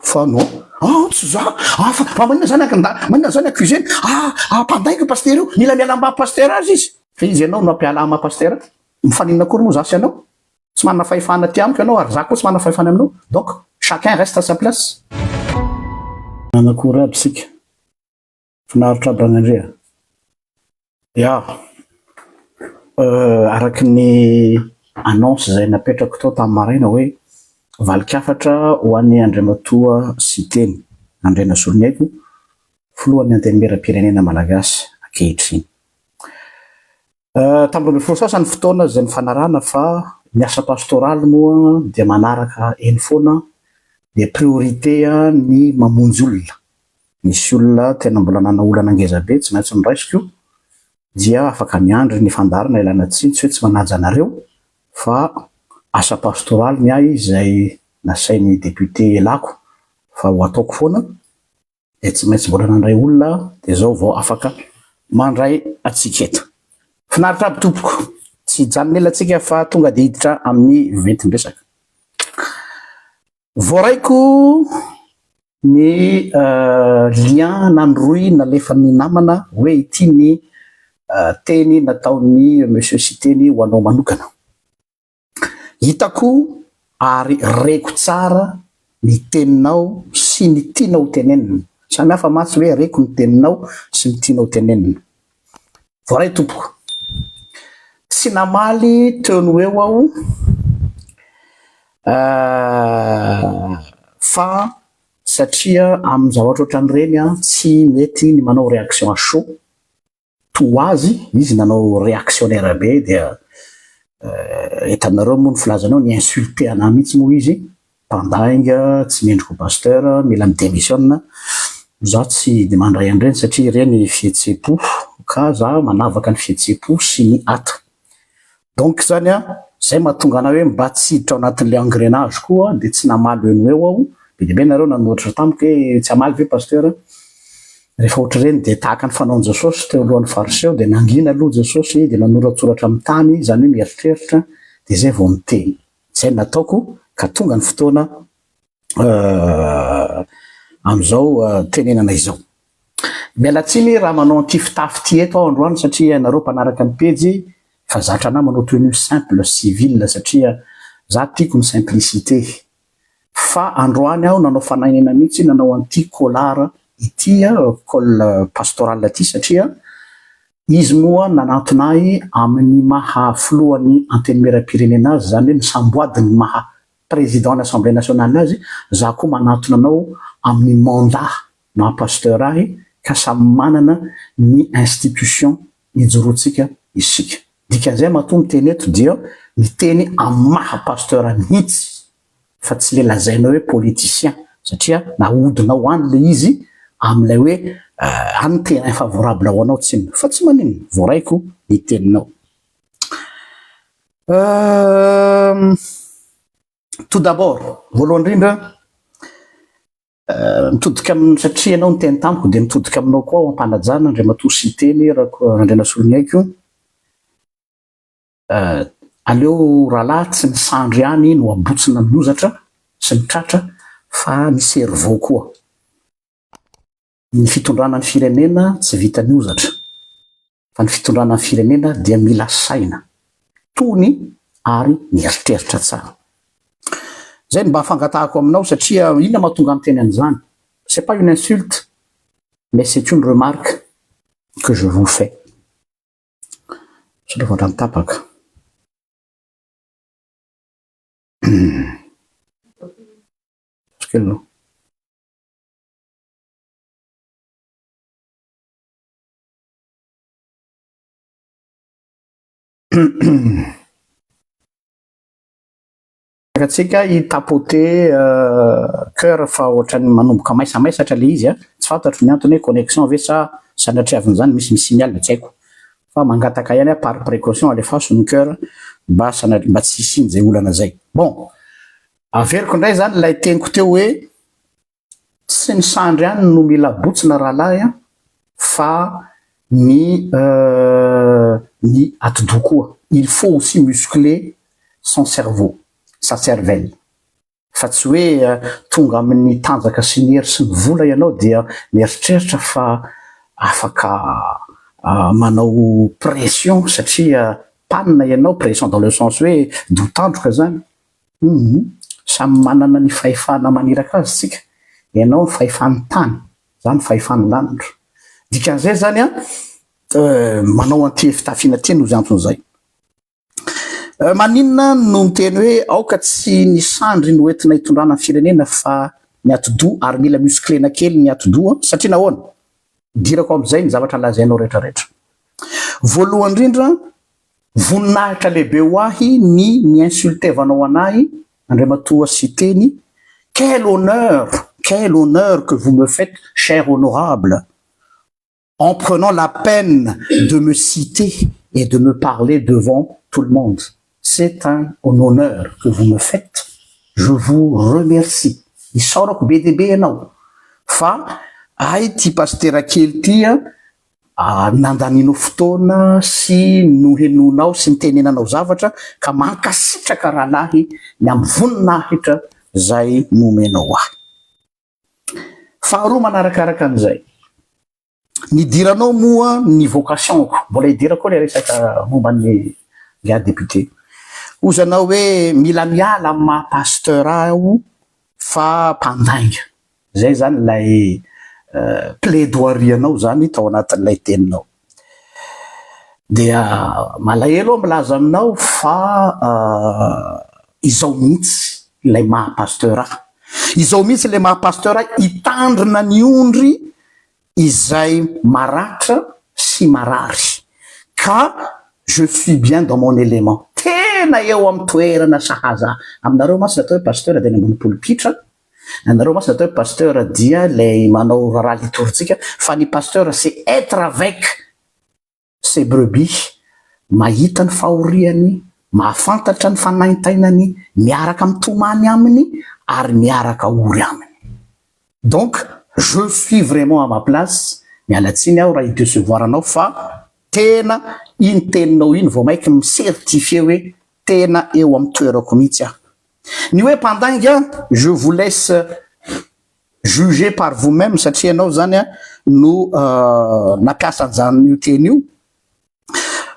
Fa non, ah tsy za, ah fa fa maninona zany ak- maninona zany accusena, ah ah mpandainga io pasitera io, mila miala amin'ny maha pasitera azy izy. Fa iza ianao no hampiala ahy maha pasitera? Mifaninona akory moa za sy ianao? Tsy manana fahefana aty amiko ianao ary za koa tsy manana fahefana aminao, donc chacun reste à sa place. Manakory aby sika. Finaritra aby Ragnandria. Ya, araky ny annonce izay napetrako tao tamin'ny maraina hoe valin-kafatra ho an'i Andriamatoa Siteny Andrianasoloniaiko, filohan'ny Antenimierampirenena Malagasy ankehitriny. Tamin'ny 12 sasany fotoana izay nifanarahana fa ny asa pastoraly moa dia manaraka eny foana dia priorité ny mamonjy olona. Misy olona tena mbola nanao olana ngeza be tsy maintsy noraisiko dia afaka miandry ny fandaharana ialana tsiny tsy hoe tsy manaja anareo fa asa pastoraly ny ahy izay nasain'ny député elako fa ho ataoko foana. dia tsy maintsy mbola nandray olona dia zao vao afaka mandray antsika eto. Finaritra aby tompoko. Tsy hijanona ela tsika fa tonga dia hiditra amin'ny ventin-dresaka. Voaraiko ny lien na ny rohy nalefan'ny namana hoe ity ny teny nataon'ny Monsieur Siteny ho anao manokana. Hitako ary reko tsara ny teninao sy ny tianao ho tenenina. Samy hafa mantsy hoe reko ny teninao sy ny tianao ho tenenina. Voaray tompoko. Tsy namaly teo no eo aho fa satria amin'ny zavatra ohatran'ireny tsy mety ny manao réaction à chaud. toa azy, izy nanao réactionnaire be dia hitanareo moa ny filazany ao, ni-insulter anah mihitsy moa izy, mpandainga, tsy mendrika ho pasteur, mila mi-demissionne, za tsy de mandray an'ireny satria ireny fihetseham-po ka za manavaka ny fihetseham-po sy ny ato. Donc zany an, zay mahatonga anah hoe mba tsy hiditra ao anatin'le engrenage koa de tsy namaly eo no eo aho, be dia be nareo nanoratra tamiko hoe tsy hamaly ve pasteur? Rehefa ohatr'ireny dia tahaka ny fanaon'i Jesosy teo alohan'ny Fariseo dia nangina aloha Jesosy dia nanoratsoratra amin'ny tany, izany hoe mieritreritra dia izay vao miteny. Izay no nataoko ka tonga ny fotoana amin'izao tenenana izao. Miala tsiny raha manao an'ity fitafy ity eto aho androany satria ianareo mpanaraka ny pejy efa zatra anah manao tenue simple civile satria za tiako ny simplicité. Fa androany aho nanao fanahinina mihitsy nanao an'ity collar ity, col pastoral ity satria izy moa nanantona ahy amin'ny maha filohan'ny antenimierampirenena azy, izany hoe nisamboady ny maha président ny assemblée nationale azy, za koa manantona anao amin'ny mandat maha pasteur ahy ka samy manana ny institution ijoroantsika isika. Dikan'izay matoa miteny eto dia miteny amin'ny maha pasteur mihitsy fa tsy le lazainao hoe politicien satria nahodinao any le izy amin'ilay hoe any ny terrain favorable ho anao tsinona fa tsy maninona voaraiko ny teninao. Tout d'abord, voalohany indrindra, Mitodika amin'ny satria ianao niteny tamiko dia mitodika aminao koa aho am-panajana Andriamatoa Siteny Randrianasoloniaiko. Aleo rahalahy tsy ny sandry ihany no abotsina amin'ny hozatra sy ny tratra fa ny cerveau koa. Ny fitondrana ny firenena tsy vitan'ny hozatra fa ny fitondrana ny firenena dia mila saina tony ary mieritreritra tsara. Zay no mba fangatahako aminao satria inona mahatonga ahy miteny an'izany? C'est pas une insulte mais c'est une remarque que je vous fais. Sao ravatra mitapaka. Kely aloha. Antsika i tapoter cœur fa ohatran'ny manomboka maisamaisatra le izy a, tsy fantatro ny antony hoe connexion ve sa sanatria avin'izany misy mi-signale tsy haiko fa mangataka ihany aho par précaution alefaso ny cœur mba sanatria mba tsy hisian'izay olana zay. Bon, averiko indray zany ilay teniko teo hoe Tsy ny sandry ihany no mila abotsina rahalahy a, fa ny ny atidoha koa, il faut aussi muscler son cerveau, sa cervelle. Fa tsy hoe tonga amin'ny tanjaka sy ny hery sy ny vola ianao dia mieritreritra fa afaka manao pression satria mpanina ianao, pression dans le sens hoe dotandroka zany. Hum samy manana ny fahefana maniraka azy tsika. Ianao ny fahefan'ny tany, za ny fahefan'ny lanitra. Dikan'izay zany an, manao an'ity fitafiana ity noho izay anton'izay. Maninona no miteny hoe aoka tsy ny sandry no entina hitondrana ny firenena fa ny atidoha, ary mila musclena kely ny atidoha, satria nahoana? Idirako amin'izay ny zavatra lazainao rehetrarehetra. Voalohany indrindra, voninahitra lehibe ho ahy ny ni-insultevanao anahy Andriamatoa Siteny, quel honneur, quel honneur que vous me faites cher honorable en prenant la peine de me citer et de me parler devant tout le monde. C'est un honneur que vous me faites, je vous remercie. Isaorako be dia be ianao fa ay ity pasitera kely ity a, nandanianao fotoana sy nohenoinao sy nitenenanao zavatra ka mankasitraka rahalahy ny amin'ny voninahitra izay nomenao ahy. Faharoa manarakaraka an'izay, nidiranao moa ny vocation-ko, mbola hidirako koa ilay resaka momba ny gars député. Hozanao hoe mila miala amin'ny maha pasteur ahy aho fa mpandainga. Izay izany ilay plaidoirie-nao izany tao anatin'ilay teninao. Dia malahelo aho milaza aminao fa izao mihitsy ilay maha pasteur ahy. Izao mihitsy ilay maha pasteur ahy, hitandrina ny ondry izay maratra sy marary. Ka je suis bien dans mon élément. Tena eo amin'ny toerana sahaza ahy. Aminareo mantsy ny atao hoe pasteur dia any ambony polipitra, Anareo mantsy ny atao hoe pasteur dia ilay manao raharaha litorjika fa ny pasteur c'est être avec ses brebis, mahita ny fahoriany, mahafantatra ny fanaintainany, miaraka mitomany aminy ary miaraka ory aminy. Donc je suis vraiment à ma place, miala tsiny aho raha hi-decevoir anao fa tena iny teninao iny vao mainka mi-certifier hoe tena eo amin'ny toerako mihitsy aho. Ny hoe mpandainga, je vous laisse juger par vous-même satria ianao zany no nampiasa an'izany io teny io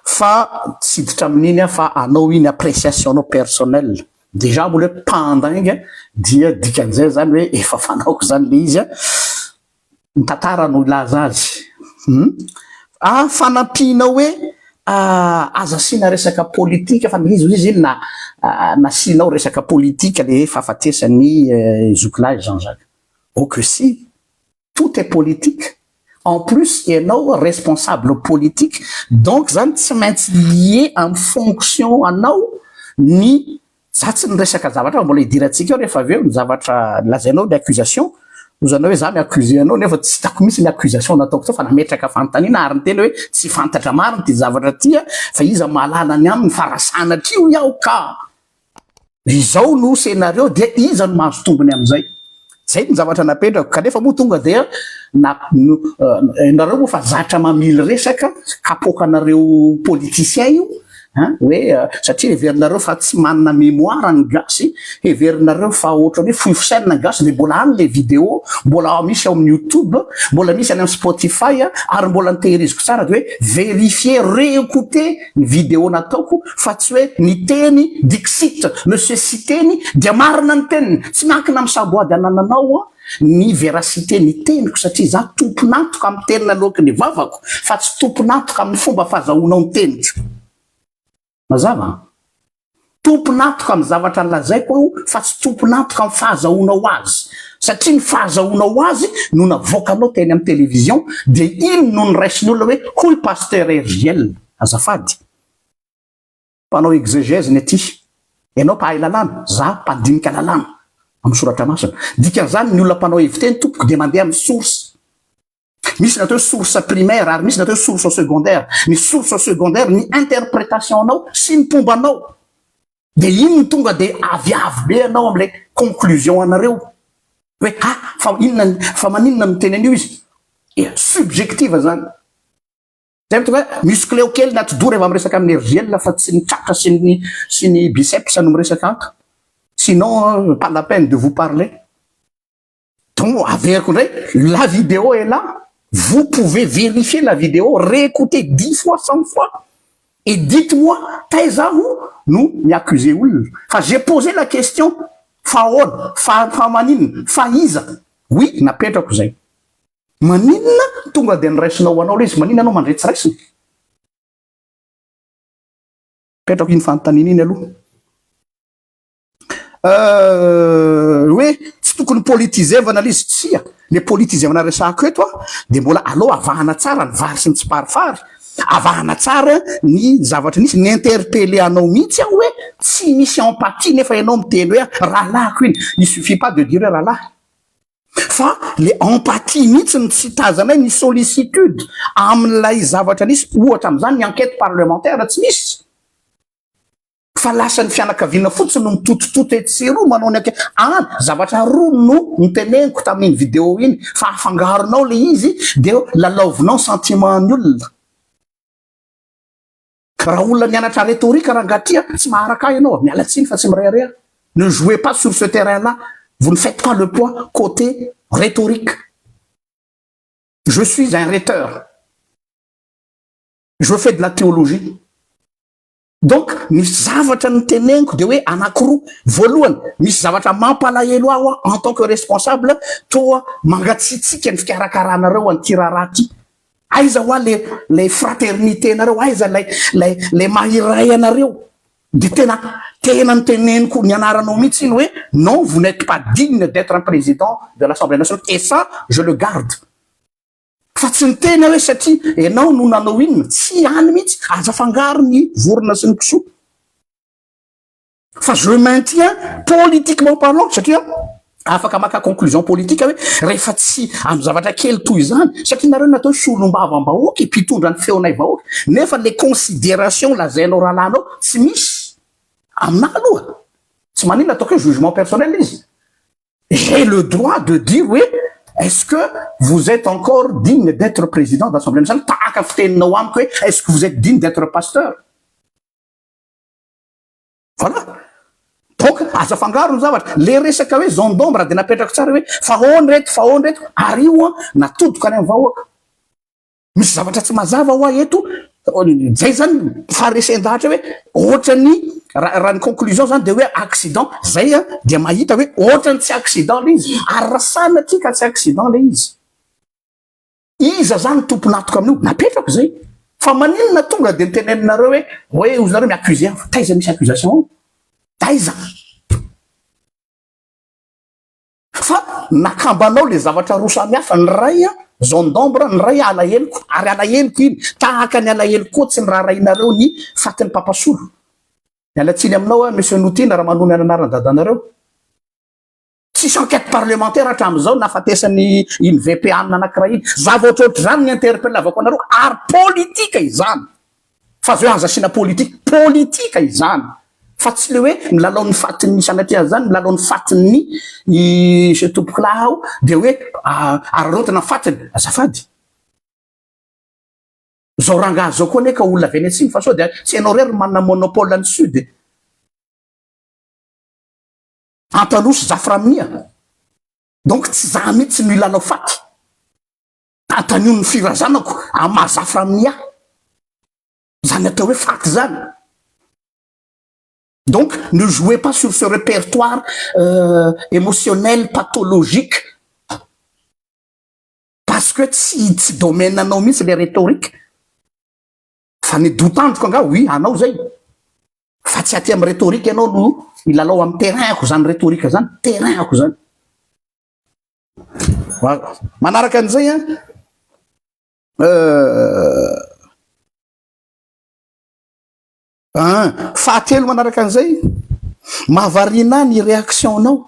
fa tsy hiditra amin'iny aho fa anao iny appréciation-nao personnel. Déjà moa le hoe mpandainga dia dikan'izay zany hoe efa fanaoko zany le izy an, ny tantara no hilaza azy. Ah, fanampianao hoe aza asiana resaka politika fa izy izy iny na nasianao resaka politika le fahafatesan'ny zokilahy Jean Jacques. Oh que si, tout est politique. En plus ianao responsable politique donc zany tsy maintsy lié amin'ny fonction anao ny za tsy niresaka zavatra fa mbola hidirantsika eo rehefa avy eo ny zavatra lazainao ny accusation ozanao hoe za mi-accuser anao nefa tsy hitako mihitsy ny accusation nataoko tao fa nametraka fanontaniana ary niteny hoe tsy fantatra marina ity zavatra ity a fa iza mahalala ny aminy fa raha sanatria hoy aho ka izao no scénario dia iza no mahazo tombony amin'izay. Zay ny zavatra napetrako kanefa moa tonga dia na nareo moa fa zatra mamily resaka kapoakanareo politicien io an hoe satria heverinareo fa tsy manana mémoire ny gasy, heverinareo fa ohatran'ny hoe fohy fisainana ny gasy dia mbola any le vidéo, mbola misy ao amin'ny youtube, mbola misy any amin'ny spotify ary mbola notehiriziko tsara dia hoe vérifier, réécouter ny vidéo nataoko fa tsy hoe niteny dixit monsieur Siteny dia marina ny teniny, tsy miankina amin'ny samboady anananao ny véracité ny teniko satria za tompon'antoka amin'ny teny naloaky ny vavako fa tsy tompon'antoka amin'ny fomba fahazahoanao ny teniko. Mazava an? Tompon'antoka amin'ny zavatra lazaiko aho fa tsy tompon'antoka amin'ny fahazahoanao azy satria ny fahazahoanao azy no navoakanao teny amin'ny télévision dia iny no noraisin'ny olona hoe hoy pasteur RJL. Azafady. Mpanao exégèse ny aty. Ianao mpahay lalàna, za mpandinika lalàna amin'ny soratra masina. Dikan'izany ny olona mpanao heviteny tompoko dia mandeha amin'ny source. Misy ny atao hoe source primaire ary misy ny atao hoe source secondaire. Ny source secondaire ny interprétation anao sy ny mpomba anao. Dia iny no tonga dia aviavy be ianao amin'ilay conclusion anareo hoe ha fa inona fa maninona no miteny an'io izy. Subjective zany. Zay no tonga hoe muscleo kely ny atidoha rehefa miresaka amin'ny RJL fa tsy ny tratra sy ny sy ny biceps no miresaka ato. Sinon pas la peine de vous parler. Donc averiko indray, la vidéo est là, vous pouvez vérifier la vidéo, réécouter 10 fois, 100 fois et dites-moi taiza aho no mi-accuser olona. Fa j'ai posé la question: fa ahoana, fa maninona, fa iza? Oui, napetrako zay. Maninona tonga de nyraisinao anao le izy? Maninona anao mandre tsy raisina? Petrako iny fanontaniana iny aloha. Hoe tsy tokony politizevana le izy, tsia, le politizevana resahako eto a, de mbola aloha avahana tsara ny vary sy ny tsiparifary, avahana tsara ny zavatra nisy. Ny interpellé anao mihitsy aho hoe tsy misy empathie, nefa ianao miteny hoe rahalahiko iny. Il suffit pas de dire hoe rahalahy, fa le empathie mihitsy ny tsy tazanay, ny sollicitude amin'ilay zavatra nisy. Ohatra am'izany, ny enquête parlementaire tsy misy, fa lasa ny fianakaviana fotsiny no mitotototo etsy roa manao ny ake any. Zavatra roa no niteneniko tamin'iny vidéo iny, fa afangaronao le izy, de lalaovinao sentiment ny olona. Raha olona nianatra rhétorique raha ngatia tsy maharaka ahy ianao, mialatsiny fa tsy mirehareha. Ne jouez pas sur ce terrain là, vous ne faites pas le poids côté rhétorique. Je suis un rhéteur, je fais de la théologie. Donc misy zavatra ny teneniko de hoe anankiroa. Voalohany, misy zavatra mampalahelo aho a en tant que responsable, toa mangatsitsika ny fikarakaranareo an'ty raharaha ty. Aiza hoa le fraternité nareo? Aiza lay mahiray anareo? De tena nyteneniko ny anaranao mihitsy iny hoe non, vous n'êtes pas digne d'être un président de l'Assemblée nationale, et ça je le garde. Fa tsy ny tena hoe satria ianao no nanao inona, tsy any mihitsy. Aza fangaro ny vorona sy ny kisoa. Fa je maintiens, politiquement parlant, satria afaka maka conclusion politique hoe rehefa tsy amy zavatra kely toy izany, satria nareo natao solombavam-bahoaka, mpitondra ny feonay vahoaka, nefa le considération lazainao rahalahinao tsy misy amina aloha. Tsy maninona, ataoko hoe jugement personnel izy, j'ai le droit de dire hoe est-ce que vous êtes encore digne d'être président d'Assemblée nationale, tahaka fiteninao amiko hoe est-ce que vous êtes digne d'être pasteur? Voilà. Donc aza fangaro ny zavatra. Le resaka hoe zone d'ombre de napetrako tsara hoe fa hoany reto, fa hoany reto, ary io a natodiko any amy vahoaka. Misy zavatra tsy mazava hoa eto zay zany, faharesen-dahatra hoe ohatrany raha ny conclusion zany de hoe accident zay a, de mahita hoe ohatrany tsy accident le izy. Ary raha sanatria ka tsy accident le izy, iza zany tomponatoka amin'io? Napetrako zay. Fa maninona tonga de niteneninareo hoe ozy nareo mi-accuse aho? Taiza misy accusation ao? Taiza? Fa nakambanao le zavatra roa samy hafa: ny ray a zone d'ombre, ny ray alaheloko, ary alaheloko iny tahaka ny alahelo koa tsy ny raharahinareo ny fatin'ny papasolo. Mialatsiny aminao a, monsieur Notina, raha manony ananarany dadanareo. Tsisy enquête parlementaire hatram'izao nafatesany iny VP anina anankiray iny. Zavatra ohatry zany ny interpelle avako anareo, ary politika izany, fa zao aza asiana politika. Politika izany, fa tsy le hoe milalao ny fatiny sanatria zany, milalao ny fatiny i tompokolahy aho, de hoe araraotina fatiny azafady zao rangahy zao koa neka olona avy any atsimo, fa sao de tsy hainao rery manana monopole ny sud antanosy zaframinia. Donc tsy za mihitsy no ilalao faty antanio ny firazanako amahazaframinia zany atao hoe faty zany. Donc ne jouez pas sur ce répertoire émotionnel pathologique, parce que tsy domaine anao mihitsy le rhétorique. Fa ny dotandroko anga oui anao zay, fa tsy aty amy rhétorique ianao no ilalao amy terrain-ko zany. Rhétorique zany terrain-ko zany. Manaraka an'izay a, fahatelo manaraka an'izay, mahavarina ny réaction-nao,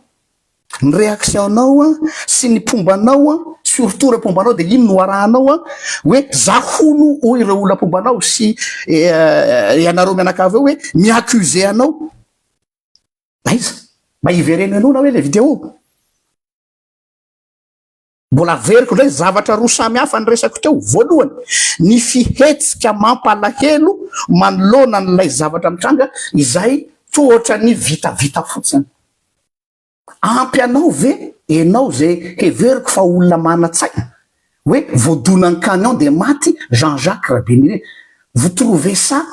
ny réaction-nao a sy ny pombanao a, surtout reo pombanao. De ino no arahanao a hoe za hono hoy ireo olona pombanao sy ianareo mianakavy eo hoe mi-accuse anao? Aiza mba ivereno ianao na hoe le vidéo mbola averiko indray. Zavatra roa samy hafa ny resako teo. Voalohany, ny fihetsika mampalahelo manoloana n'ilay zavatra mitranga izay tohatra ny vitavita fotsiny. Ampy anao ve enao ze heveriko fa olona manan-tsaina hoe voadonan'ny camion de maty Jean Jacques Rabenirina? Vous trouvez ça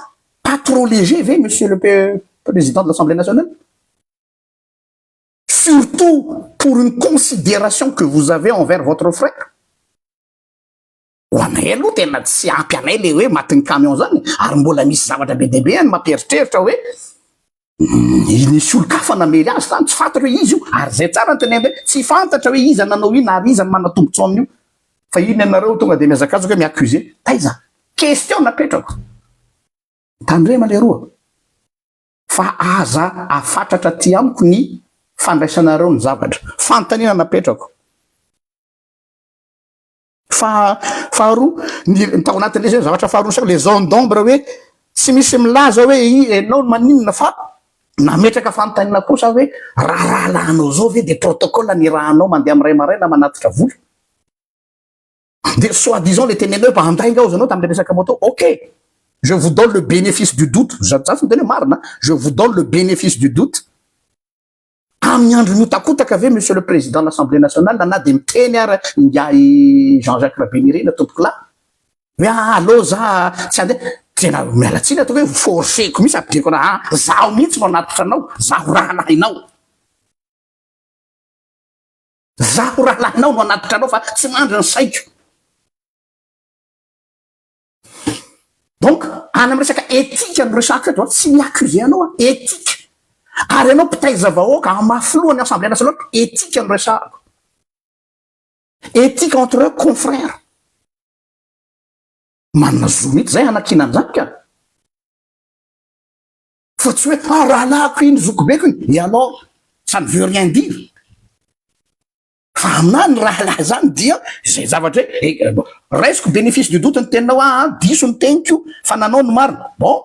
pas trop léger ve monsieur le président de l'Assemblée nationale? Surtout pour une considération que vous avez envers votre frère? Ho anay aloha tena tsy ampy anay le hoe matin'ny camion zany ary mbola misy zavatra be dia be any mampieritreritra hoe nisy olon-kafa namely azy tany, tsy fantatra hoe iza io, ary zay tsara ny tenenina hoe tsy fantatra hoe iza nanao iny ary iza no manan-tombotsoa amin'io, fa iny ianareo tonga dia mihazakazaka hoe mi-accuser, taiza? Question napetrako, tandrema leroa fa aza afatratra aty amiko ny fandraisanareo ny zavatra, fanontaniana napetrako. Fa faharoa, ny tao anatin'ilay izy zavatra faharoa niseho, les zones d'ombre hoe tsy misy milaza hoe i enao no maninona fa nametraka fanontaniana kosa hoe raha rahalahinao zao ve de protocole ny irahanao mandeha amin'ny ray maraina manatitra vola? De soit disant le tenenao hoe mba handainga aho zanao tamin'ilay resaka moto, ok, je vous donne le bénéfice du doute, za tsy miteny hoe marina, je vous donne le bénéfice du doute. Amin'ny andron'ny hotakotaka ve Monsieur le Président de l'Assemblée nationale na dia miteny ara ingahy Jean Jacques Rabenirina tompokolahy hoe ah aleo za tsy handeha, tena miala tsiny ataoko hoe forcer-ko mihitsy ampidiriko anao ah zaho mihitsy no hanatitra anao, zaho rahalahinao, zaho rahalahinao no hanatitra anao fa tsy mandry ny saiko. Donc any amin'ny resaka éthique no resahako eto a, tsy mi-accuser anao aho, éthique. Ary ianao mpitaiza vahoaka, amin'ny maha filohan'ny Assemblée nationale, éthique no resahako. Éthique entre confrères. Manana zo mihitsy zay hanakiana an'izany ka. Fa tsy hoe ah rahalahiko iny, zokibeko iny, et alors? Ça ne veut rien dire. Fa aminah ny rahalahy zany dia izay zavatra hoe eh, raisiko bénéfice du doute ny teninao ah, ah diso ny teniko fa nanao ny marina. Bon,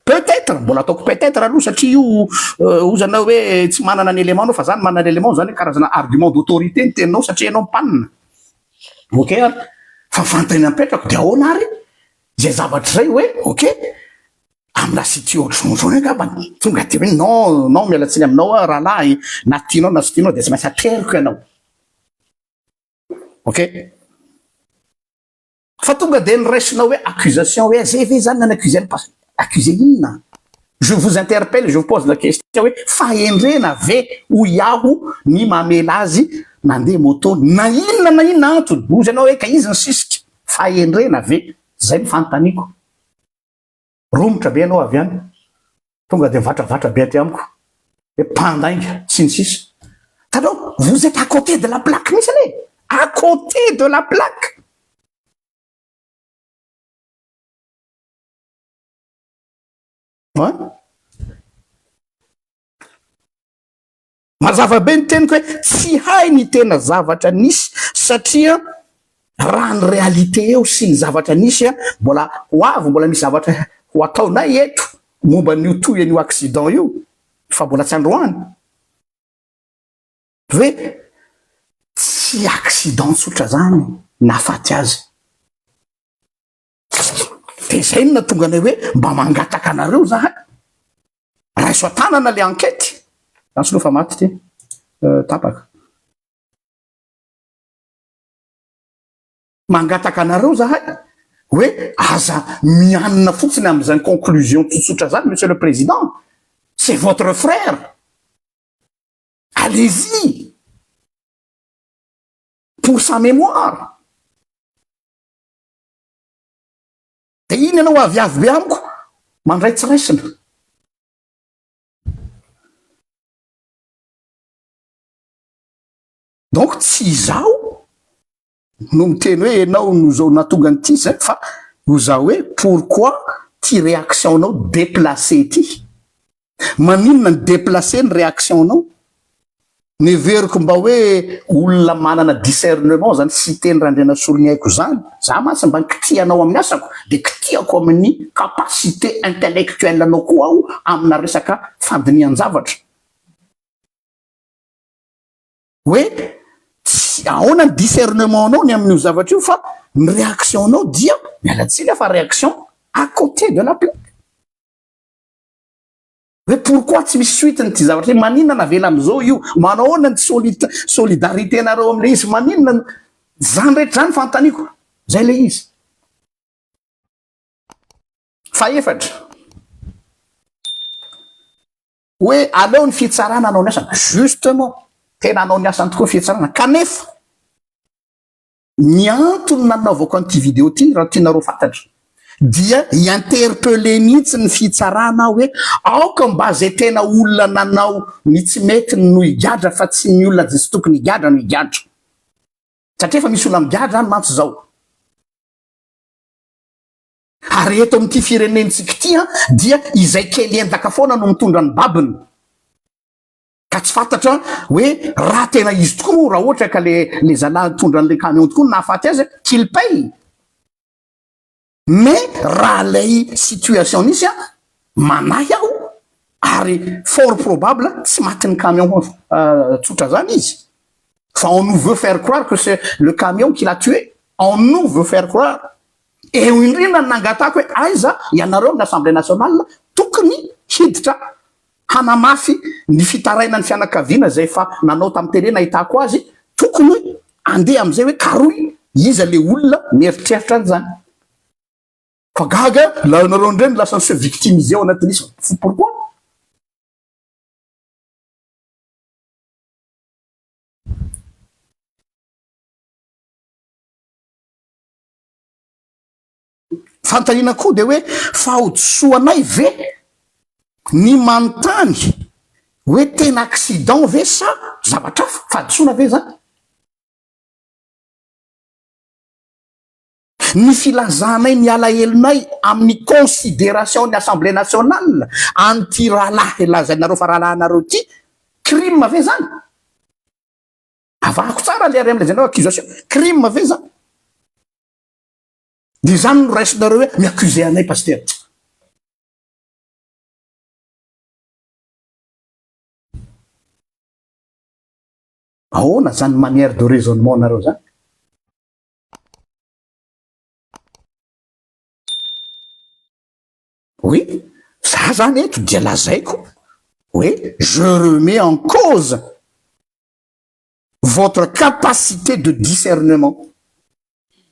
peut-être, mbola ataoko peut-être aloha satria io euh, ozanao hoe tsy manana ny élément anao fa zany manana élément zany hoe karazana argument d'autorité ny teninao satria ianao mpanina. Ok ary, fa fanontaniana mipetrako dia ahoana ary izay zavatra izay hoe ok, Amina site ohatrohatran'izao angambany tonga dia hoe non non miala tsiny aminao aho rahalahy na tianao na tsy tianao dia tsy maintsy ateriko ianao. Ok? Fa tonga dia niraisinao hoe accusation hoe zay ve zany nan accusé an'i pas accusé inona? Je vous interpelle, je vous pose la question hoe fahendrena ve hoy aho ny mamela azy nandeha moto na inona na inona antony? Hozy ianao hoe ka izy nisisika. Fahendrena ve? Zay ny fanontaniako. Romotra be ianao avy any, tonga dia mivatravatra be aty amiko hoe mpandainga sy ny sisa. Hitanao, vous êtes à côté de la plaque mihitsy anie e! À côté de la plaque! An? Mazava be ny teniko hoe tsy hay ny tena zavatra nisy satria raha ny réalité eo sy ny zavatra nisy mbola ho avy mbola misy zavatra ho ataonay eto momba an'io tohin'io accident io fa mbola tsy androany hoe tsy accident tsotra zany nahafaty azy. Dia izay no nahatonga anay hoe mba mangataka anareo zahay, raiso an-tanana le enquête. Lasa aloha fa maty ity, tapaka. Mangataka anareo zahay hoe aza mianina fotsiny amin'izany conclusion tsotsotra zany monsieur le président, c'est votre frère, allez-y pour sa mémoire. Dia iny ianao aviavy be amiko mandray tsy raisina. Donc tsy izaho no miteny hoe ianao no zao nahatonga an'ity zay fa ho zaho hoe pourquoi ty réaction-nao déplacé ty? Maninona ny déplacer ny réaction nao? Neveriko mba hoe olona manana discernement zany Siteny Randrianasoloniaiko zany, za mantsy mba nikitihanao amin'ny asako de kitihako amin'ny capacité intellectuelle anao koa aho amina resaka fandinihan-javatra. Hoe tsy ahoana ny discernement nao ny amin'io zavatra io fa ny réaction nao dia miala tsiny aho fa réaction à côté de la plaque. Hoe pourquoi tsy misy suite ny ty zavatra ty, maninona navela amizao io, manao ahoana ny solidarité nareo amle izy, maninona zany rehetra zany fanontaniako, zay le izy. Fahefatra, hoe aleo ny fitsarana hanao ny asany, justement, tena hanao ny asany tokoa ny fitsarana, kanefa ny antony nanaovako an'ity vidéo ity, raha tianareo fantatra, dia hi-interpeller mihitsy ny fitsarana aho hoe aoka mba zay tena olona nanao ny tsy mety no higadra fa tsy ny olona zay tsy tokony higadra no higadra. Satria efa misy olona migadra any mantsy zao. Ary eto amin'ity firenentsika ity an, dia izay kely endaka foana no mitondra ny babiny. Ka tsy fantatra hoe raha tena izy tokoa moa, raha ohatra ka le le zalahy nitondra an'ilay camion tokoa no nahafaty azy, qu'il paye. Mais raha ilay situation nisy an, manahy aho ary fort probable tsy matin'ny camion tsotra zany izy. Fa on nous veut faire croire que c'est le camion qui l'a tué, on nous veut faire croire. Eo indrindra no nangatahako hoe aiza ianareo amin'ny Assemblée nationale tokony hiditra hanamafy ny fitarainan'ny fianakaviana izay efa nanao tamin'ny télé nahitako azy, tokony andeha amin'izay hoe karohy iza le olona mieritreritra an'izany. Fa gaga nareo indray no lasa mi-se victimiser ao anatin'isa, pourquoi? Fanontaniana koa dia hoe fahodisoanay ve ny manontany hoe tena accident ve sa zavatra hafa? Fahadisoana ve izany? Ny filazanay ny alahelonay amin'ny considération ny Assemblée nationale an'ity rahalahy lazainareo fa rahalahinareo ity, crime ve izany? Avahako tsara le ary am'le lazainao accusation, crime ve zany? De zany no raisinareo hoe mi-accuser anay pasitera. Ahoana zany manière de raisonnement nareo zany? Oui, za zany eto dia lazaiko hoe je remets en cause votre capacité de discernement.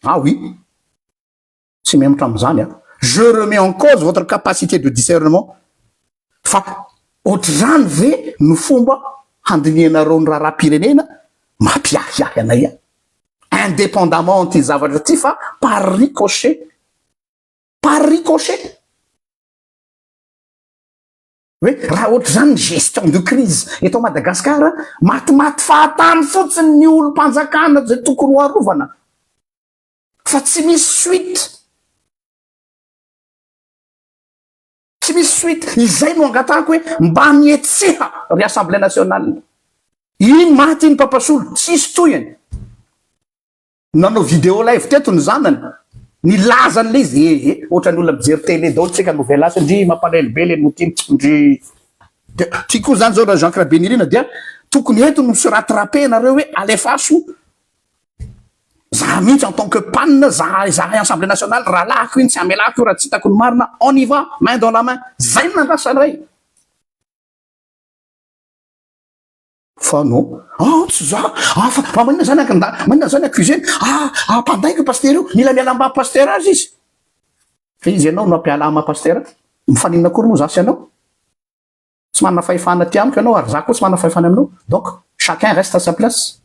Ah oui, tsy mihemotra amin'izany aho. Je remets en cause votre capacité de discernement. Fa ohatr'izany ve no fomba handinihanareo ny raharaham-pirenena? Mampiahiahy anay aho. Indépendamment an'ity zavatra ity fa par ricochet. Par ricochet. Hoe raha ohatr'izany ny gestion de crise eto Madagascar, matimaty fahatany fotsiny ny olom-panjakana izay tokony ho arovana fa tsy misy suite. Tsy misy suite. Izay no angatahako hoe mba mihetseha ry Assemblée nationale. Iny maty iny Papasolo, tsisy tohiny. Nanao vidéo live teto ny zanany, nilaza an'ilay izy, eh eh, ohatran'ny olona mijery télé daholo tsika novelas, ndry mampalahelo be le noty iny, ndry. Dia ty koa zany zao raha Jean Rabenirina dia tokony eto no mi-se rattraper nareo hoe alefaso za mihitsy en tant que pan, za izahay assemblée nationale rahalahiko iny tsy hamelako io raha tsy hitako ny marina, on y va, main dans la main, zay no nandrasanay. Fa non, ah tsy za, ah fa fa maninona zany aky maninona zany accusé ah ah mpandainga io pasitera io, mila miala amin'ny maha pasitera azy izy. Fa iza ianao no hampiala ahy maha pasitera ahy? Mifaninona akory moa za sy ianao? Tsy manana fahefana aty amiko ianao ary za koa tsy manana fahefana aminao, donc chacun reste à sa place.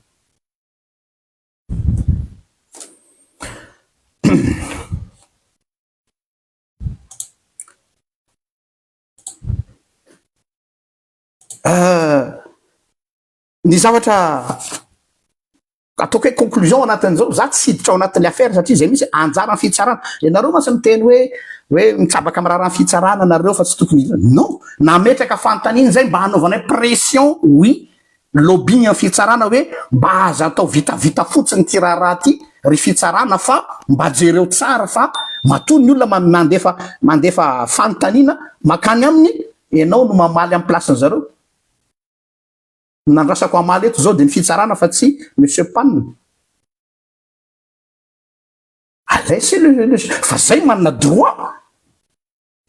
Ny zavatra ataoko hoe conclusion anatin'izao, za tsy hiditra ao anatin'ny affaire satria zay mihitsy anjaran'ny fitsarana. Ianareo mantsy miteny hoe hoe mitsabaka amin'ny raharahan'ny fitsarana nareo fa tsy tokony hiditra. Non, nametraka fanontaniana zay mba hanaovanay pression, oui, lobbying amin'ny fitsarana hoe mba aza atao vitavita fotsiny ity raharaha ity ry fitsarana fa mba jereo tsara fa matoa ny olona mandefa mandefa fanontaniana makany aminy ianao no mamaly amin'ny place-ny zareo. Ny nandrasako hamaly eto izao dia ny fitsarana fa tsy monsieur Pan. Laissez le, le, fa zay manana droit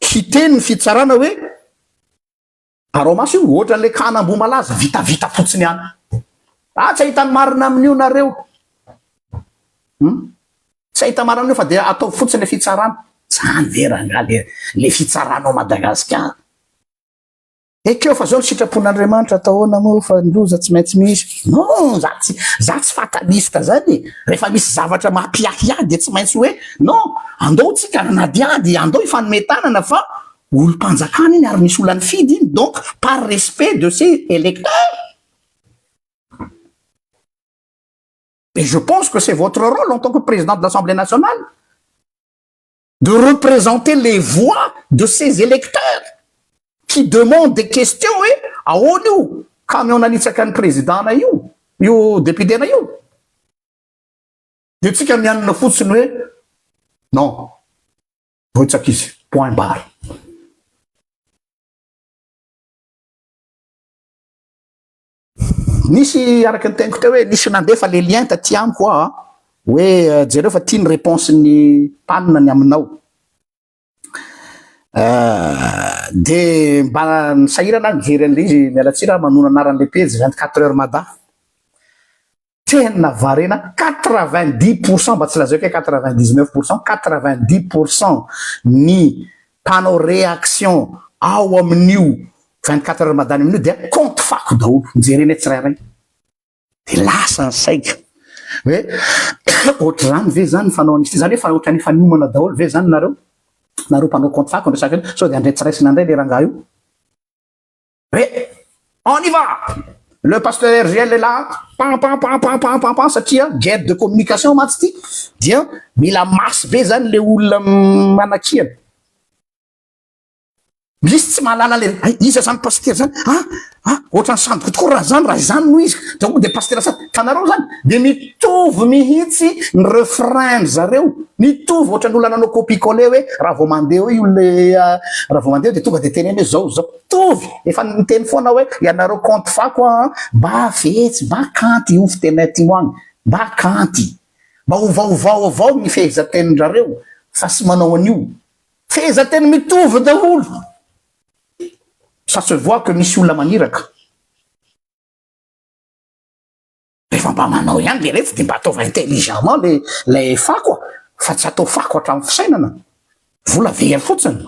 hiteny ny fitsarana hoe. Arao maso io, ohatran'ilay cas an'Ambohimalaza, vitavita fotsiny ihany. Ah, tsy ahita ny marina amin'io nareo. Hum? Tsy ahita marina amin'io fa dia ataovy fotsiny le fitsarana. Zany ve rangahy le le fitsarana ao Madagasikara? Ekeo fa zao ny sitrapon'Andriamanitra atao ahoana moa fa ny loza tsy maintsy misy. Non, za tsy za tsy fataliste zany e. Rehefa misy zavatra mampiahiahy dia tsy maintsy hoe non, andao tsika hanadihady, andao hifanome tanana fa olom-panjakana iny ary misy olona nifidy iny donc par respect de ses électeurs et je pense que c'est votre rôle en tant que président de l'Assemblée nationale de représenter les voix de ses électeurs qui demandent des questions hoe ahoana io camion nanitsaka ny président-na io, io député-na io. Dia tsika mianina fotsiny hoe non, voatsaka izy, point barre. Nisy araka ny teniko teo hoe nisy nandefa le lien taty amiko aho hoe jereo fa ty ny réponse-n'ny mpanina ny aminao. De mba nisahirana aho nijery an'le izy, miala tsiny raha manona anaran'le pejy 24 heures mada. Tena variana, 90% mba tsy lazaiko hoe 99%, 90% ny mpanao réaction ao amin'io 24 heures madany amin'io dia compte fako daholo, jerena tsirairay. De lasa ny saiko hoe ohatr'izany ve zany ny fanao an'izy ity, zany hoe fa ohatran'ny efa niomana daholo ve zany nareo, nareo mpanao compte fako ny resaka io, sao de handray tsy raisina indray le rangahy io. Hoe on y va! Le pasteur RGL est là, pam pam pam pam pam pam pam satria guerre de communication mantsy ity dia mila masse be zany le olona manakiana. Misy tsy mahalala le hay iza zany pasitera zany ah ah ohatran'ny sandoka tokoa raha zany raha izany no izy de de pasitera sady tanareo zany de mitovy mihitsy ny refrain zareo mitovy ohatran'ny olona nanao copie coller hoe raha vao mandeha hoe io le raha vao mandeha de tonga de teneny hoe zao zao mitovy efa niteny foana hoe ianareo compte fako a mba fetsy mba kanty io fiteny aty agny mba kanty mba ovaovao avao ny fehezantenin-drareo fa sy manao an'io fehezanteny mitovy daholo. Ça se voit que misy olona maniraka rehefa mba manao ihany le retsy de mba ataova intelligemment le le fako a fa tsy atao fako hatramin'ny fisainana vola very fotsiny.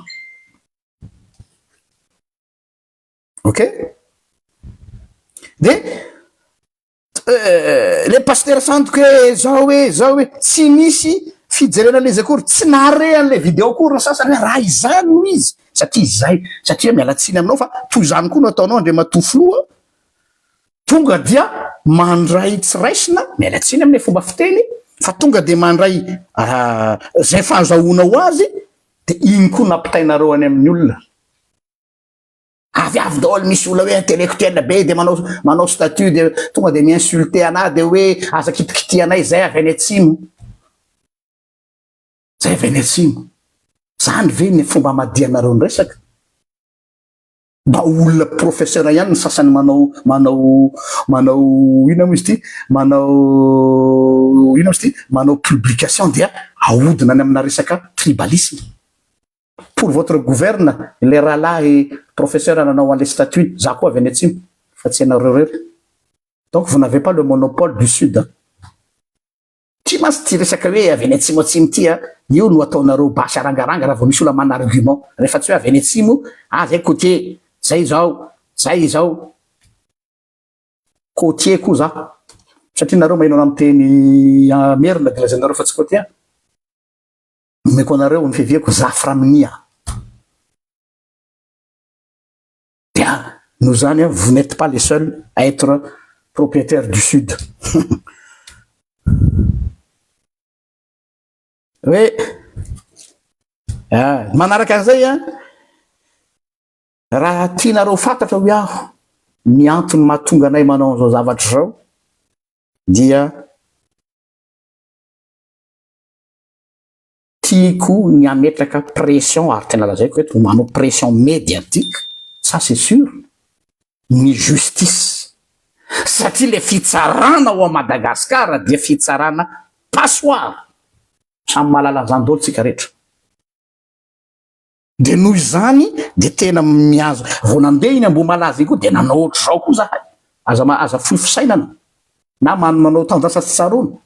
Ok, de le pasteur sandoky hoe zao hoe zao hoe tsy misy fijerena le izy akory, tsy nare an'le vidéo akory ny sasany hoe raha izany no izy satria zay satria miala tsiny aminao fa toy izany koa no ataonao andriamatoa filoha, tonga dia mandray tsy raisina, miala tsiny amin'le fomba fiteny fa tonga de mandray zay fahazahoanao azy de iny koa nampitainareo any amin'ny olona. Avy avy daholo misy olona hoe intellectuel be de manao manao statut de tonga de mi-insulter anahy de hoe aza kitikitihanay zay avy any atsimo. Zay avy any atsimo. Zany ve ny fomba amadihanareo ny resaka? Mba olona professeur ihany ny sasany manao manao manao inona moa izy ity? Manao inona moa izy ity? Manao publication dia ahodina any amina resaka tribalisme. Pour votre gouverne, ilay rahalahy professeur nanao an'ilay statut, za koa avy any atsimo fa tsy ianareo irery. Donc vous n'avez pas le monopole du sud. Ty mantsy ty resaka hoe avy any atsimo atsimo ty a, io no ataonareo basy arangaranga raha vao misy olona manana argument. Rehefa tsy hoe avy any atsimo, ah zay côtier, zay zao, zay zao. Côtier koa za. Satria nareo maheno anah miteny merina de lazainareo fa tsy côtier. Omeko anareo ny fiaviako Zaframinia. Dia noho izany vous n'êtes pas les seuls à être propriétaires du sud. Hoe ah, manaraka an'izay a, raha tianareo fantatra hoy aho ny antony mahatonga anay manao an'izao zavatra izao dia tiako ny hametraka pression ary tena lazaiko eto manao pression médiatique, ça c'est sûr, ny justice satria le fitsarana ao Madagasikara dia fitsarana passoire, samy mahalala an'izany daholo tsika rehetra. Dia noho izany dia tena mihazo, vao nandeha iny Ambohimalaza iny koa dia nanao ohatr'izao koa zahay. Aza aza fohy fisainana na manao tendance tsy tsaroana.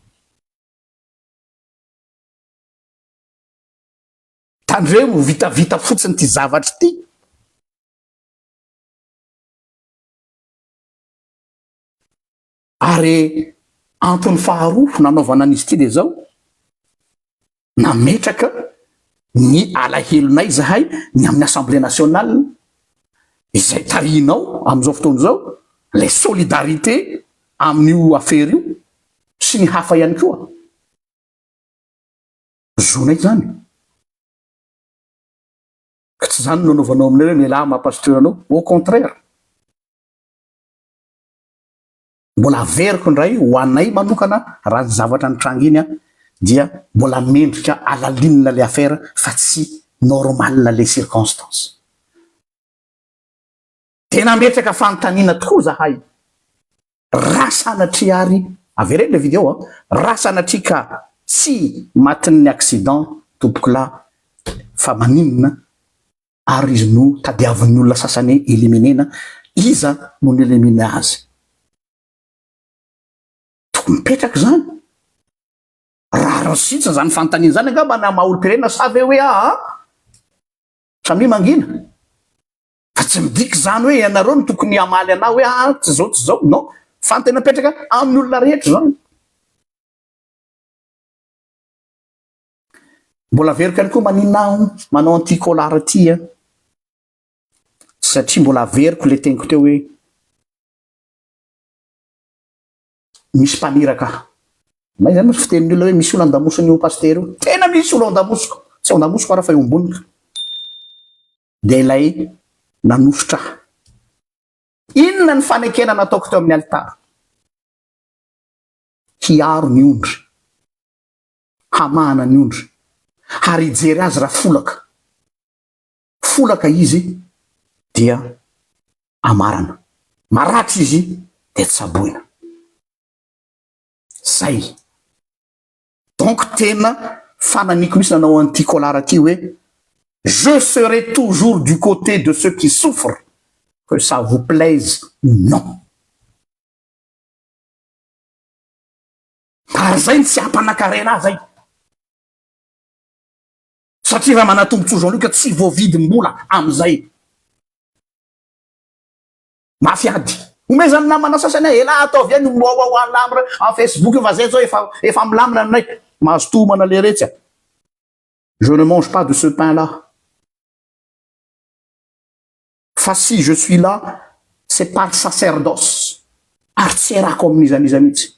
Tandremo vitavita fotsiny ity zavatra ity. Ary antony faharoa nanaovana an'izy ity dia izao, nametraka ny alahelonay izahay ny amin'ny Assemblée nationale izay tarihinao amin'izao fotoana izao, ilay solidarité amin'io afera io sy ny hafa ihany koa. Zonay izany. Ka tsy izany no anaovanao aminay hoe mialà maha pasteur anao, au contraire. Mbola averiko indray ho anay manokana raha ny zavatra nitranga iny an dia mbola mendrika alalinina le affaire fa tsy normal le circonstance. Dia nametraka fanontaniana tokoa zahay raha sanatria ary, avereno le video an, raha sanatria ka tsy matin'ny accident tompokolahy fa maninona ary izy no tadiavin'ny olona sasany éliminer-na, iza no ni-éliminer azy? Tokony mipetraka izany. Rariny sitsiny izany fanontaniana izany angamba na maha olom-pirenena sa ve hoe aa samia mangina? Fa tsy midika izany hoe ianareo no tokony hamaly anah hoe aa tsy izao tsy izao, non. Fanontaniana mipetraka amin'ny olona rehetra izany. Mbola averiko ihany koa maninona aho manao an'ity colar ity an, satria mbola averiko le teniko teo hoe misy mpaniraka ahy. May zany misy fitenin'ny olona hoe misy olona andamosin'io pasitera io. Tena misy olona andamosiko, tsy ao andamosiko ara fa eo amboniko. Dia ilay nanosotra ahy. Inona ny fanekena nataoko teo amin'ny alitara? Hiaro ny ondry. Hamahana ny ondry. Ary hijery azy raha folaka. Folaka izy dia amarana. Maratra izy dia tsaboina. Zay. Donc tena fananiko mihitsy nanao an'ity colar ity hoe je serai toujours du côté de ceux qui souffrent que ça vous plaise ou non. Ary zay no tsy hampanakarena ahy zay. Satria raha manatombontsoa Jean Luc tsy voavidim-bola amizay. Mafy ady. Omezan'ny namana sasany ahy, elah ataovy ihany io wawawa en Facebook io fa zay zao efa efa milamina aminay. Mazotoa homana leretsy a. Je ne mange pas de ce pain là. Fa si je suis là, c'est par sacerdoce. Ary tsy erako amin'iza n'iza mihitsy.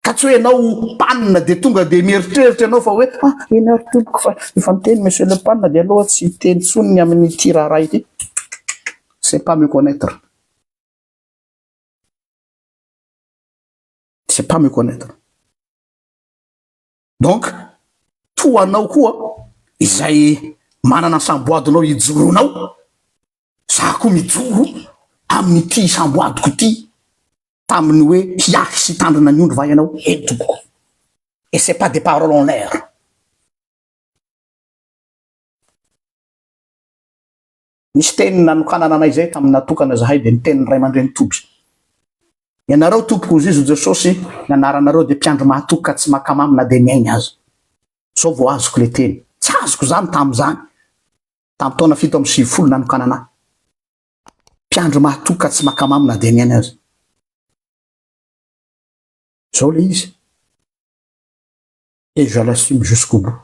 Ka tsy hoe ianao panne dia tonga dia mieritreritra ianao fa hoe ah eny ary tompoko fa efa niteny monsieur le panne dia aloha tsy hiteny intsony ny amin'ity raharaha ity. C'est pas me connaître. C'est pas me connaître. Donc toa anao koa izay manana ny samboadinao hijoroanao, za koa mijoro amin'ity samboadiko ity tamin'ny hoe hiahy sy hitandrina ny ondry va ianao? Eny tompoko. Et c'est pas des paroles en l'air. Nisy teny nanokanana anay izay tamin'ny natokana izahay dia ny tenin'ny ray aman-dreny Toby. Ianareo tompoko hozy izy ho Jesosy, ny anaranareo dia mpiandry mahatoky ka tsy maka mamy na dia ny ainy aza. Izao vao azoko ilay teny. Tsy azoko izany tamin'izany. Tamin'ny taona 97 nanokanana ahy. Mpiandry mahatoky ka tsy maka mamy na dia ny ainy aza. Izao ilay izy. Et je l'assume jusqu'au bout.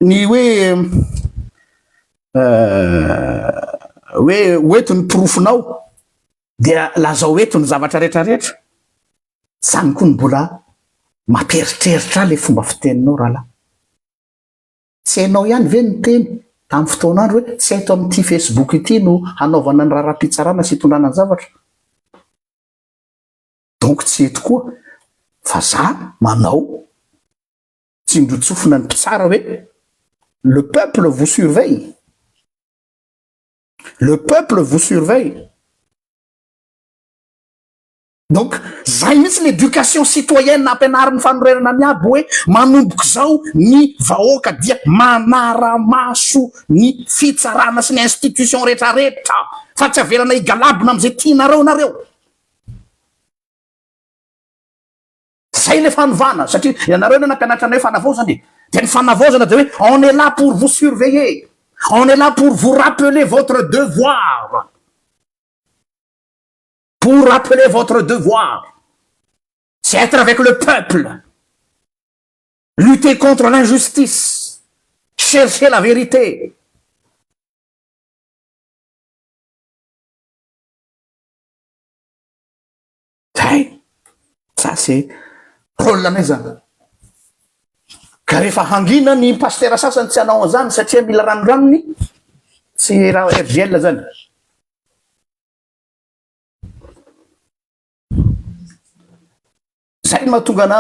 Ny hoe hoe hoeto ny porofonao dia lazao eto ny zavatra rehetra rehetra, zany koa no mbola mampieritreritra ahy le fomba fiteninao rahalahy. Tsy hainao ihany ve niteny tamin'ny fotoan'andro hoe tsy eto amin'ity Facebook ity no hanaovana ny raharaham-pitsarana sy hitondrana ny zavatra? Donc tsy eto koa fa za manao tsindrotsofina ny mpitsara hoe le peuple vous surveille, le peuple vous surveille. Donc Zay mihitsy ny éducation citoyenne ampianarin'ny fanorenana miabo hoe manomboka izao ny vahoaka dia manara-maso ny fitsarana sy ny institution retraretra fa tsy avelana higalabona amin'izay tianareo nareo. Zay le fanovana satria ianareo anie nampianatra anay fanavaozana e! Dia ny fanavaozana dia hoe on est là pour vous surveiller, on est là pour vous rappeler votre devoir, pour rappeler votre devoir, c'est être avec le peuple, lutter contre l'injustice, chercher la vérité. Zay! Ça c'est rôle anay zany. Ka rehefa hangina ny pastera sasany tsy hanao an'izany satria mila ranondranony, tsy raha RGL zany. Zay no mahatonga ana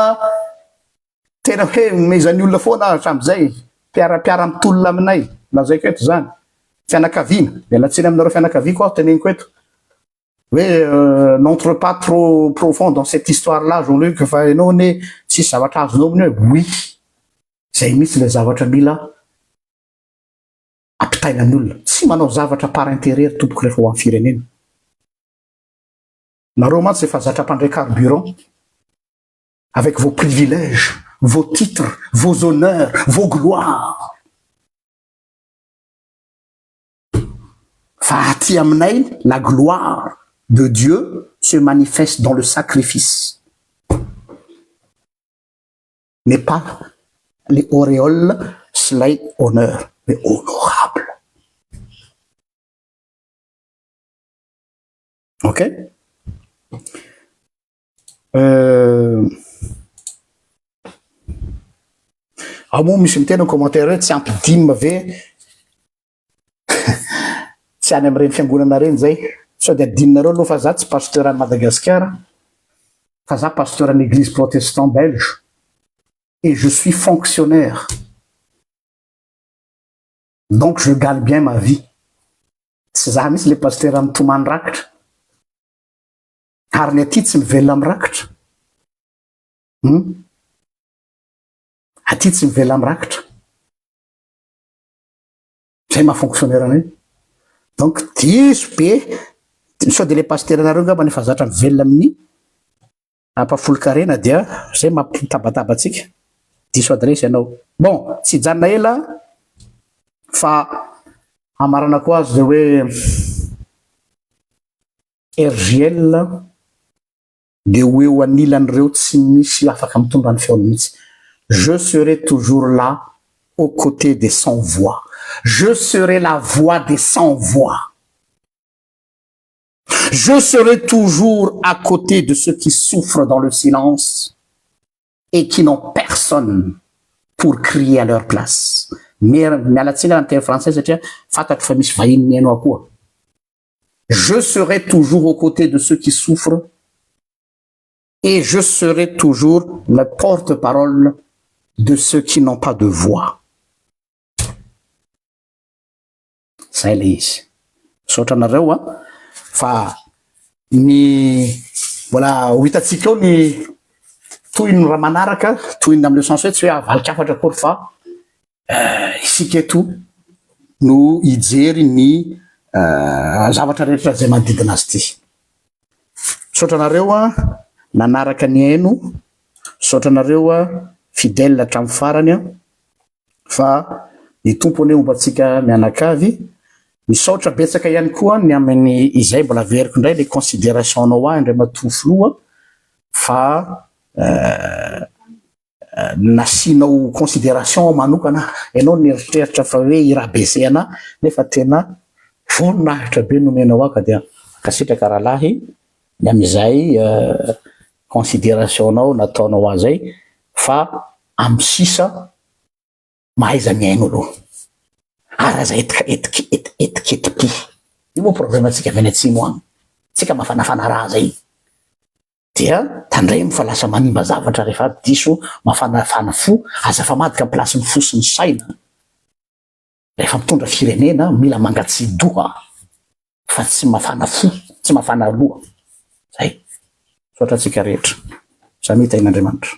tena hoe omezan'ny olona foana aho hatramin'izay, mpiara-mpiara mitolona aminay, lazaiko eto zany, fianakaviana, miala tsiny aminareo fianakaviako aho teneniko eto, hoe n'entre pas trop profond dans cette histoire là Jean Luc fa ianao anie tsisy zavatra azonao amin'io e, oui, zay mihitsy ilay zavatra mila ampitaina ny olona, tsy manao zavatra par intérêt ry tompoko rehefa ho an'ny firenena. Nareo mantsy efa zatra mpandray carburant avec vos privilèges, vos titres, vos honneurs, vos gloires. Fa aty aminay la gloire de Dieu se manifeste dans le sacrifice mais pas le auréole sy lay honneur mais honorable. Ok? Ao moa misy miteny ao commentaire hoe tsy ampy dime ve tsy any amin'ireny fiangonana ireny zay. Sao dia adinonareo aloha fa za tsy pasteur any Madagasikara fa za pasteur any église protestant belge et je suis fonctionnaire. Donc je gagne bien ma vie. Tsy za mihitsy le pasteur mitomany rakitra. Ary ny aty tsy mivelona amin'ny rakitra. Hum. Aty tsy mivelona amin'ny rakitra. Zay maha fonctionnaire anay. Donc diso be. Sao dia le pasteur nareo angamba efa zatra mivelona amin'ny ampahafolon-karena dia zay mampitabataba antsika. Diso adresse ianao. Bon, tsy hijanona ela fa hamaranako azy dia hoe RJL dia ho eo anilan'ireo tsy misy afaka mitondra ny feony mihitsy. Je serai toujours là aux côtés des sans voix. Je serai la voix des sans voix. Je serai toujours à côté de ceux qui souffrent dans le silence et qui n'ont personne pour crier à leur place. Miala tsiny raha miteny français satria fantatro fa misy vahiny mihaino ahy koa. Je serai toujours aux côtés de ceux qui souffrent et je serai toujours le porte-parole de ceux qui n'ont pas de voix. Zay le izy. Misaotra anareo a fa ny mbola ho hitantsika eo ny tohiny raha manaraka, tohiny amin'ny sens hoe tsy hoe avalikafatra akory fa isika eto no hijery ny zavatra rehetra izay manodidina azy ity. Misaotra anareo a nanaraka ny haino, misaotra anareo a fidèle hatramin'ny farany a. Fa ny Tompo anie homba antsika mianakavy. Misaotra betsaka ihany koa ny amin'ny izay mbola averiko indray le considération nao ahy Andriamatoa Filoha fa nasianao considération manokana ianao nieritreritra fa hoe hi-rabaisser anah nefa tena voninahitra be nomenao ahy ka dia mankasitraka rahalahy ny amin'izay considération nao nataonao ahy zay fa Amin'ny sisa mahaiza mihaino aloha ary aza etiketipo. Io moa problème antsika avy any atsimo any. Tsika mafanafana raha zay. Dia tandremo fa lasa manimba zavatra rehefa diso mafanafana fo, aza famadika ny place ny fo sy ny saina. Rehefa mitondra firenena mila mangatsidoha fa tsy mafana fo, tsy mafana loha. Zay. Misaotra antsika rehetra. Samy hitahin'Andriamanitra.